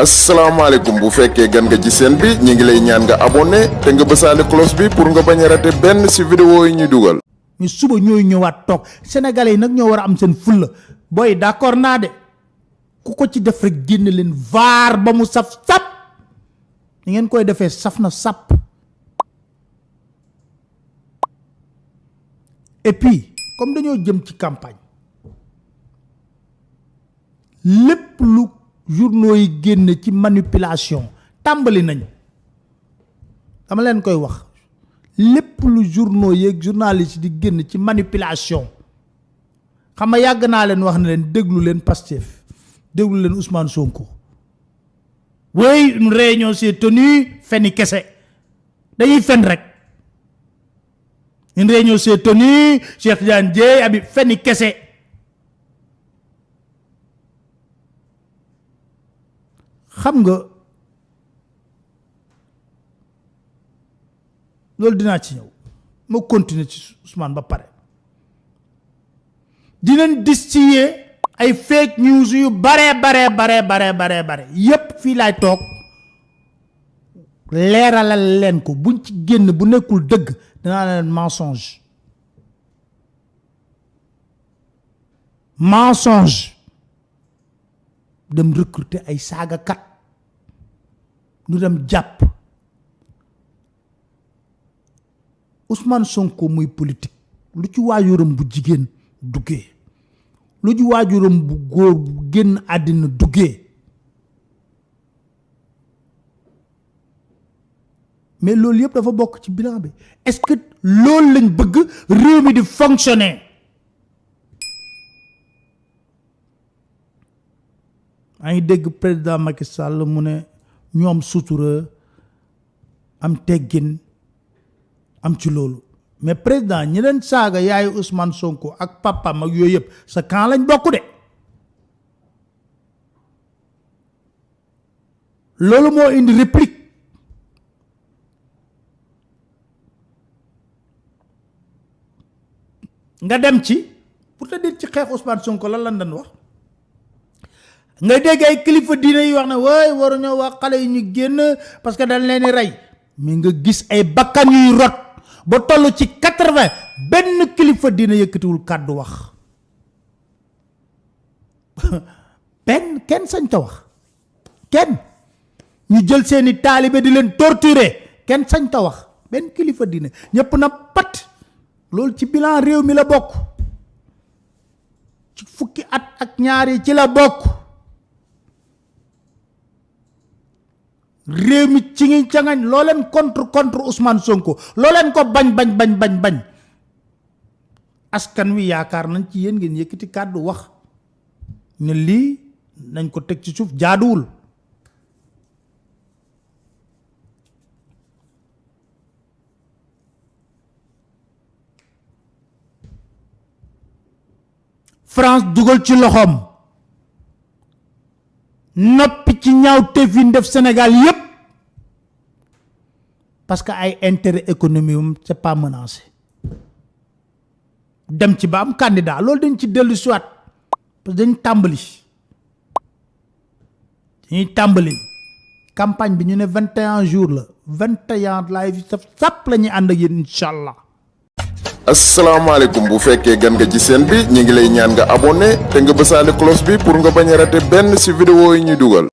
asalaamaaleykum bu fekkee gan nga ci seen bi ñi ngi lay ñaan nga abonné te nga bësaale cloche bi pour nga bañ a raté benn ci vidéo yi ñu dugal. ñu suba ñooy ñëwaat toog sénégalais yi nag ñoo war a am seen fulla booy d'accord naa de ku ko ci def rek génn leen vaar ba mu saf sap ni ngeen koy defee saf na sap. Et puis comme dañoo jëm ci campagne lépp lu journaux yi génn ci manipulation tàmbali nañ dama leen koy wax lépp lu journaux yeeg journalistes di génn ci manipulation xam nga yàgg naa leen wax ne leen déglu leen Pastef déglu leen Ousmane Sonko. Oui, une réunion s'est tenue feni kese dañuy fen rek. Une réunion s'est tenue Cheikh Tidiane Dièye abi feni kese. Xam nga loolu dinaa ci ñëw ma continuer ci Ousmane ba pare dinañ distiller ay fake news yu bare yépp fii laay toog leeralal leen ko buñ ci génn bu nekkul dëgg danaa leen mensonge dem recruter ay saagakat ñu dem jàpp Ousmane Sonko muy politique lu ci waajuram bu jigéen duggee lu ci waajuram bu góor bu génn àddina duggee mais loolu yëpp dafa bokk ci bilan bi est-ce que loolu lañ bëgg réew mi di fonctionner maa ngi dégg président Macky Sall mu ne ñu am sutura am teggin am ci loolu mais président ñi leen saaga yaayu Ousmane Sonko ak papam ak yooyu yëpp sa camp lañ bokk de loolu moo indi réplique nga dem ci pour te dire ci xeex Ousmane Sonko lan lañ doon wax nga dégg ay kilifa diine yi wax ne waay waruñoo wax xale yi ñu génn parce que dañ leen di rey mais nga gis ay bakkan yuy rot ba toll ci 80 benn kilifa diine yëkkatiwul kàddu wax benn kenn sañ ta wax kenn ñu jël seeni taalibe di leen torturer kenn sañ ta wax benn kilifa diine ñëpp na pat loolu ci bilan réew mi la bokk ci fukki at ak ñaari ci la bokk réew mi ci ngi cangañ loo leen contre Ousmane Sonko loo leen ko bañ askan wi yaakaar nañ ci yéen ngeen yëkkati kàddu wax ne lii nañ ko teg ci suuf jaaduwul France dugal ci loxoom noppi ci ñaaw tefin def Sénégal yépp parce que ay intérêt économique c'est pas menacé dem ci ba am candidat loolu dañ ci dellu soit parce que dañuy tàmbali campagne bi ñu ne 21 jours la 21 live sap la ñuy ànd ak yéen inshallah. asalaamaaleykum bu fekkee gan nga ci seen bi ñi ngi lay ñaan nga abonné te nga bësaale cloche bi pour nga bañ a raté benn ci vidéo yi ñu dugal.